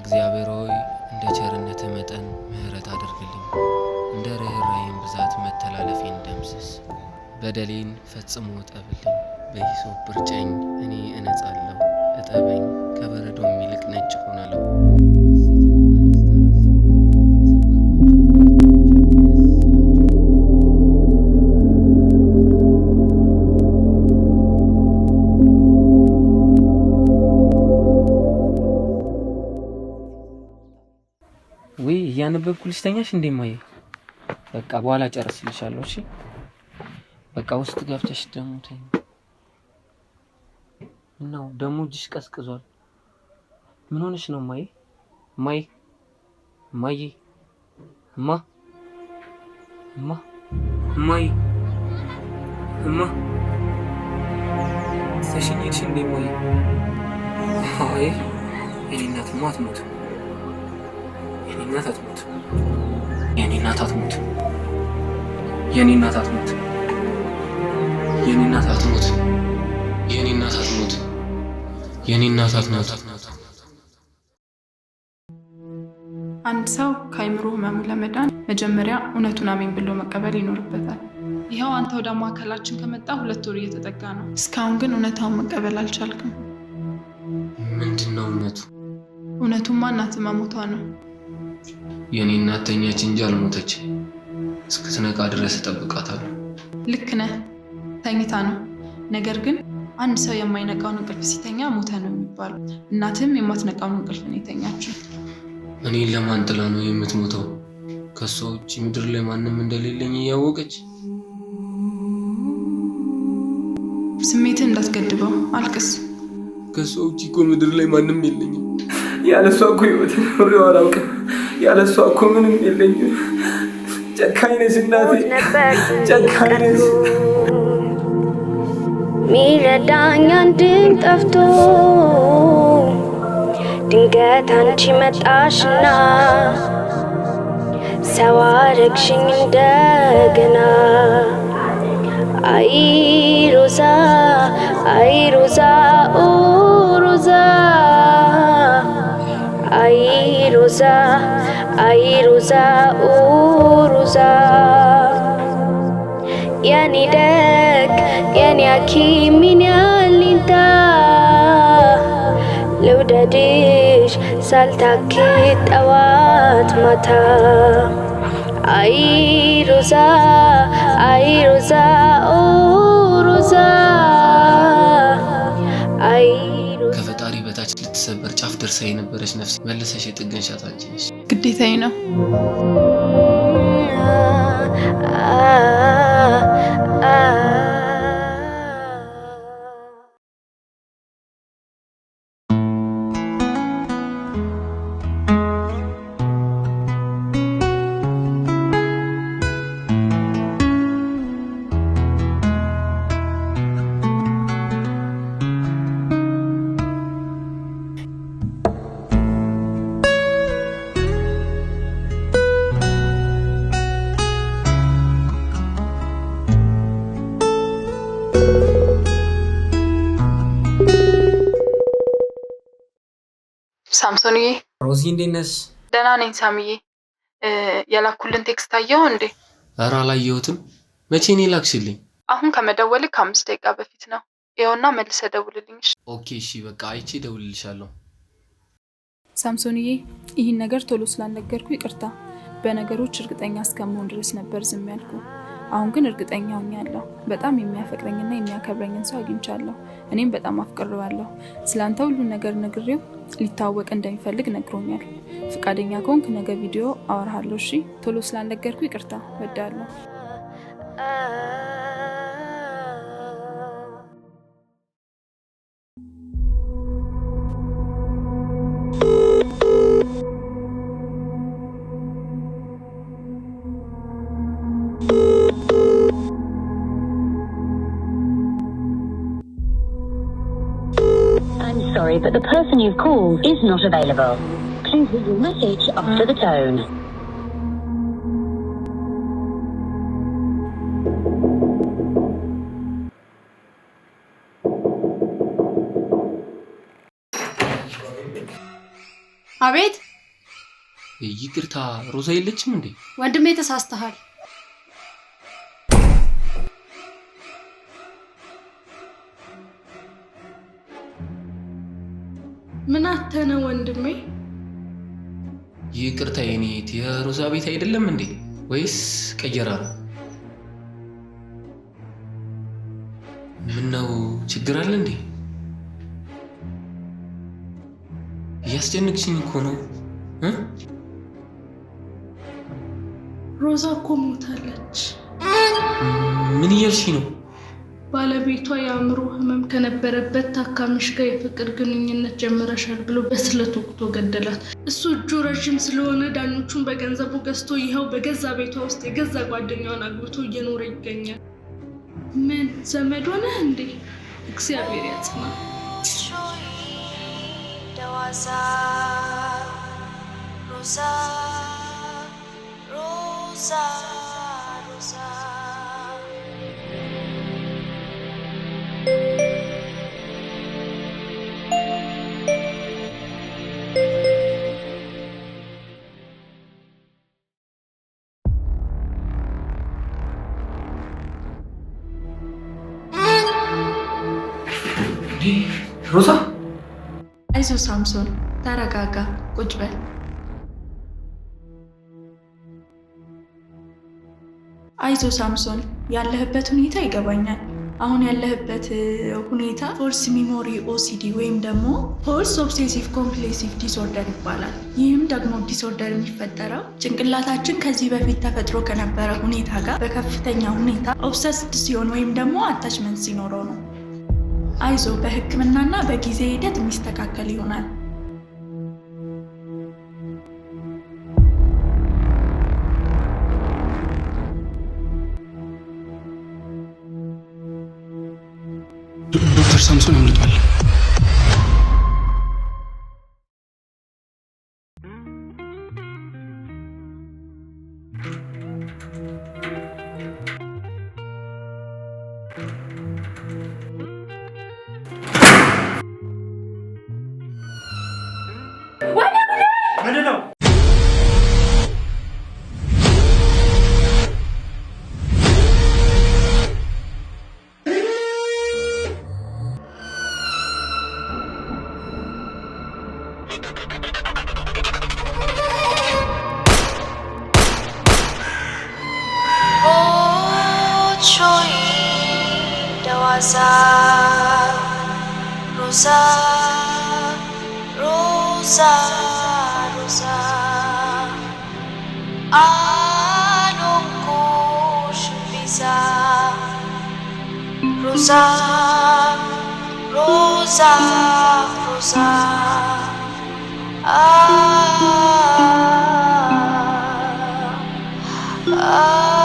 እግዚአብሔር ሆይ፣ እንደ ቸርነትህ መጠን ምሕረት አድርግልኝ፣ እንደ ርኅራኄህም ብዛት መተላለፌን ደምስስ። በደሌን ፈጽሞ እጠብልኝ፣ በሂሶጵ እርጨኝ፣ እኔ እነጻለሁ። እጠበኝ፣ ከበረዶም ይልቅ ነጭ እሆናለሁ። ሐሤትንና ደስታን አሰማኝ፣ የሰበርሃቸውን አጥንቶቼ ደስ ይላቸዋል። ውይ፣ እያነበብኩልሽ ተኛሽ እንዴ ማየ? በቃ በኋላ ጨርስልሻለሁ። እሺ፣ በቃ ውስጥ ገብተሽ ደግሞ ተኝ። ምነው ደግሞ እጅሽ ቀዝቅዟል? ምን ሆነሽ ነው ማየ? ማየ፣ ማየ፣ እማ፣ እማ፣ እማዬ፣ እማ፣ ተሽኝ ሄድሽ እንዴ ማየ? አይ፣ የኔ እናትማ አትሞትም። የኔ እናት አትሞትም። የኔ እናት አትሞትም። የኔ እናት አትሞትም። የኔ እናት አትሞትም። የኔ እናት አትሞትም። የኔ እናት አትሞትም። አንድ ሰው ከአይምሮ ህመሙ ለመዳን መጀመሪያ እውነቱን አሜን ብሎ መቀበል ይኖርበታል። ይኸው አንተ ወደ ማዕከላችን ከመጣ 2 ወር እየተጠጋ ነው። እስካሁን ግን እውነታውን መቀበል አልቻልክም። ምንድን ነው እውነቱ? እውነቱማ እናትህ መሞቷ ነው። የኔ እናት ተኛች እንጂ አልሞተች። እስክትነቃ ድረስ እጠብቃታለሁ። ልክ ነህ፣ ተኝታ ነው። ነገር ግን አንድ ሰው የማይነቃውን እንቅልፍ ሲተኛ ሞተ ነው የሚባለው። እናትህም የማትነቃውን እንቅልፍ ነው የተኛችው። እኔን ለማን ጥላ ነው የምትሞተው? ከእሷ ውጭ ምድር ላይ ማንም እንደሌለኝ እያወቀች። ስሜትህን እንዳትገድበው፣ አልቅስ። ከእሷ ውጭ እኮ ምድር ላይ ማንም የለኝም። ያለ እሷ እኮ ህይወት ኖሬው አላውቅም። ያለ እሷ እኮ ምንም የለኝም። ጨካኝ ነሽ እናቴ፣ ጨካኝ ነሽ። ሚረዳኝ አንድም ጠፍቶ፣ ድንገት አንቺ መጣሽና ሰው አረግሽኝ እንደገና። አይ ሮዛ፣ አይ ሮዛ፣ ኦ ሮዛ፣ አይ ሮዛ፣ አይ ሮዛ፣ ኦ ሮዛ፣ የኔ ደግ፣ የኔ ሐኪም፣ የኔ አለኝታ፣ ልውደድሽ ሳልታክት ጠዋት ማታ። አይ ሮዛ፣ አይ ሮዛ፣ ኦ ሮዛ፣ አይ ሮዛ። ከፈጣሪ በታች ልትሰበር ጫፍ ደርሳ የነበረች ነፍስ መልሰሽ የጠገንሻት አንቺ ነሽ። ግዴታዬ ነው። ሳምሶንዬ። ሮዚ፣ እንዴት ነሽ? ደህና ነኝ ሳምዬ። የላኩልን text አየኸው እንዴ? ኧረ አላየሁትም። መቼ ነው የላክሽልኝ? አሁን ከመደወልህ ከ5 ደቂቃ በፊት ነው። ይኸውና መልሰህ ደውልልኝ። እሺ? Okay፣ እሺ፣ በቃ አይቼ እደውልልሻለሁ። ሳምሶንዬ፣ ይህን ነገር ቶሎ ስላልነገርኩ ይቅርታ። በነገሮች እርግጠኛ እስከመሆን ድረስ ነበር ዝም ያልኩ። አሁን ግን እርግጠኛ ሆኛለሁ። በጣም የሚያፈቅረኝና የሚያከብረኝን ሰው አግኝቻለሁ። እኔም በጣም አፍቅሬዋለሁ። ስላንተ ሁሉን ነገር ነግሬው ሊተዋወቅ እንደሚፈልግ ነግሮኛል። ፈቃደኛ ከሆንክ ነገ ቪዲዮ አወራሃለሁ። እሺ? ቶሎ ስላልነገርኩ ይቅርታ። እወድሃለሁ። I'm sorry, but the person you've called is not available. Please leave your message after the tone. አቤት። ይቅርታ፣ ሮዛ የለችም እንዴ? ወንድሜ ተሳስተሃል። ምን አተነ ወንድሜ? ይቅርታ የኔ እህት፣ የሮዛ ቤት አይደለም እንዴ? ወይስ ቀየራ ነው? ምነው ችግር አለ እንዴ? እያስጨነቅሽኝ እኮ ነው እ? ሮዛ እኮ ሞታለች። ምን እያልሽ ነው? ባለቤቷ የአእምሮ ህመም ከነበረበት ታካሚሽ ጋር የፍቅር ግንኙነት ጀምረሻል ብሎ በስለት ወቅቶ ገደላት። እሱ እጁ ረዥም ስለሆነ ዳኞቹን በገንዘቡ ገዝቶ ይኸው በገዛ ቤቷ ውስጥ የገዛ ጓደኛዋን አግብቶ እየኖረ ይገኛል። ምን ዘመድ ሆነህ እንዴ? እግዚአብሔር ያጽና። ሮዛ ሮዛ ሮዛ። ሮዛ አይዞ ሳምሶን፣ ተረጋጋ፣ ቁጭ በል። አይዞ ሳምሶን፣ ያለህበት ሁኔታ ይገባኛል። አሁን ያለህበት ሁኔታ false memory OCD ወይም ደግሞ false obsessive compulsive disorder ይባላል። ይህም ደግሞ disorder የሚፈጠረው ጭንቅላታችን ከዚህ በፊት ተፈጥሮ ከነበረ ሁኔታ ጋር በከፍተኛ ሁኔታ obsessed ሲሆን ወይም ደግሞ attachment ሲኖረው ነው። አይዞ፣ በሕክምናና በጊዜ ሂደት የሚስተካከል ይሆናል። ዶክተር ሳምሶን አምልጧል። ምንድን ነው? ሮዛ ሮዛ ሮዛ አልሆንኩሽ ቢዛ ሮዛ ሮዛ ሮዛ አ አ።